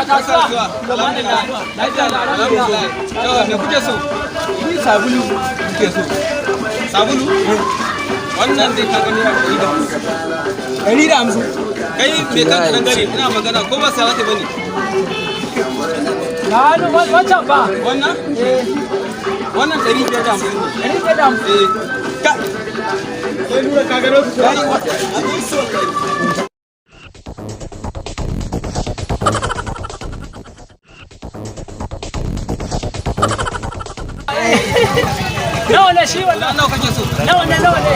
Kasuwa. Lafiya, alhamdulillah. To, me kuke so? Ni sabulu kuke so. Sabulu? Wannan zai ka gani a 150. 150. Kai me kan ka dangare ina magana ko ba sai bane. Ga hannu wancan ba. Wannan? Wannan 550 ne. 550. Eh. Ka kai nura ka gano su. Kai, abin so kai. Nawa ne shi wannan? Nawa kake so? Nawa ne, nawa ne?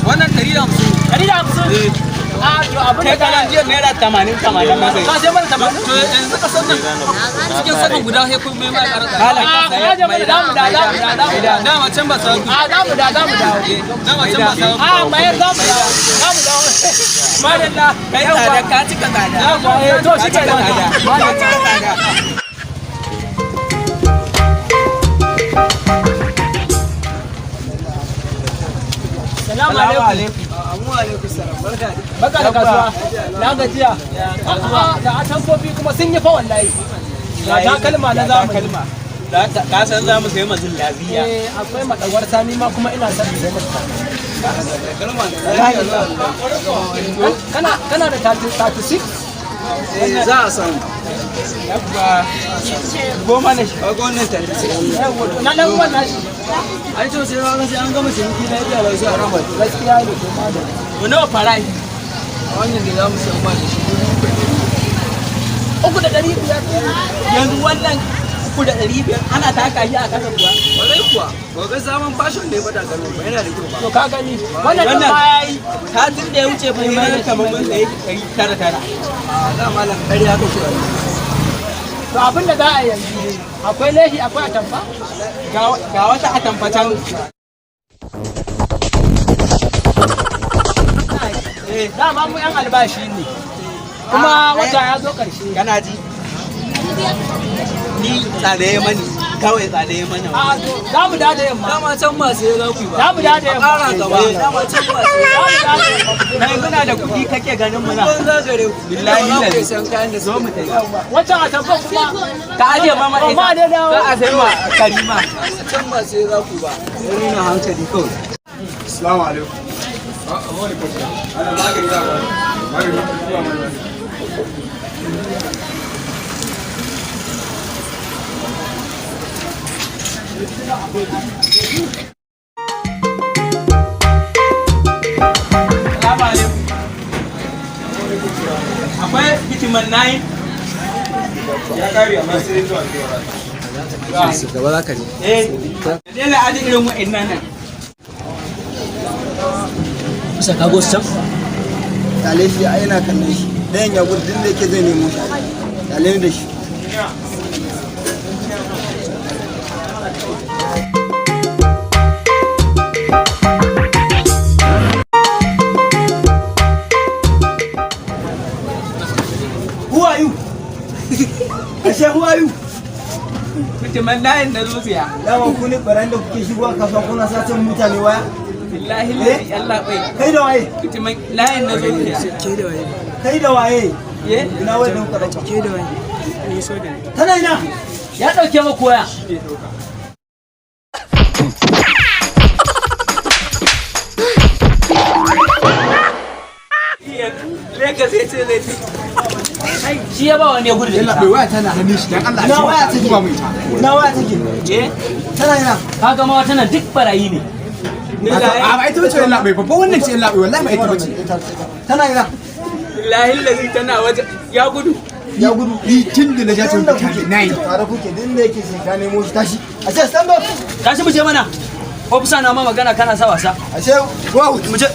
Wannan 150. 150. Eh. A to abin da Kai kana jiya naira 80 80 na sai. ka sai mana 80. To yanzu ka san nan cikin sakan guda sai kun mai ma ƙara. Malam A ka ya jama'a, da mu da za mu da za mu da. Dama can ba sa ku. A za mu da za mu dawo. Dama can ba sa ku. A mayar, za mu dawo. Za mu dawo. Madalla. Kai tsada, ka cika tsada. Yawwa, eh, to shi Ka ke cika tsada. Ka cika tsada. Salamu alaikum. Barka da kasuwa. Na gajiya. A'a, da atamfofi kuma sun yi fa wallahi. Ga takalma na zamani. Takalma. Ka san za mu sayi mazin lafiya. Eh, akwai madawar sani ma kuma ina son in sai mata. Kana da 36? Za a samu. Yabba. Goma na shi. Kaga wannan 36. Yawwa, to na dan uwan nashi. Ai to sai ran sai an gama ciniki na iya lau sai a raba. Gaskiya ne, to madalla. To nawa farashi? Wannan da za mu sayan ba da shi 3,500. Yanzu wannan 3,500 ana taka shi a kasa kuwa? Kwarai kuwa, ba ga zaman fashion da ya fada gano ba, yana da kyau ba. To ka gani. Wannan din Wannan ma yayi. satin da ya wuce fa yi kamar mun sayi 900. A da malam ƙarya kake wani. To abin da za a yi yanzu, akwai lehi, akwai atamfa? Ga wata atamfa can. Dama mu yan albashi ne. Kuma wata ya zo ƙarshe. Kana ji? Ni tsada ya mani, kawai tsada ya mana. A to za mu da yamma. Dama can ba sai za ku yi ba. Za mu da yamma. Ƙara gaba. Dama can ba sai. Za mu da yamma. Kai muna da kuɗi kake ganin muna. Kun zagare ku. Billahi Za ku lazi. iya sayan kayan da Zo mu tafi. Wancan atamfa kuma Ka aje mama ita. Amma dai dawo. Za a sai ma Karima. Dama can ba sai za ku yi ba. Nuna hankali kawai. Assalamu alaikum. Ana magani za ba. Magani zuwa mana. Salamu alaikum. Akwai vitamin 9. Ya kare amma sai zuwa zuwa. Eh. Dole aje irin wa'annan nan. Kusa ka gosu can? Kyale shi, ai yana kallon shi. Ɗayan ya gudu, duk da yake zai nemo shi. Kyale ni da shi. Who are you? Ashe who are you? Vitamin 9 na zuciya. Dama ku ne ɓarayin da kuke shigowa kasuwa kuna satan mutane waya? Billahi lazi Allah bai. Kai da waye? Vitamin 9 na zuciya. Kai da waye? Ye? Ina wayar da kuka ɗauka? Tana ina? Ya ɗauke maku waya. Lagos ya ce zai ci. Shi ya ba wani ya gudu da ita. Bai waya tana hannun shi dan Allah Ina waya a take? duba mu ita. Ina waya take? Eh? Tana ina? Ka ga ma wata nan duk barayi ne. A ba ita bace yalla bai, babban wannan ce yalla bai, wallahi ba ita bace. Tana ina? Billahi lazi tana waje ya gudu. Ya gudu. Ni tun da na ja Duk inda vitamin kuke, 9. tare kuke, duk inda yake sai ka nemo shi. Tashi. A ce stand up. Tashi mu je mana. Ofisa na ma magana kana sa wasa. A ce go out. Mu je.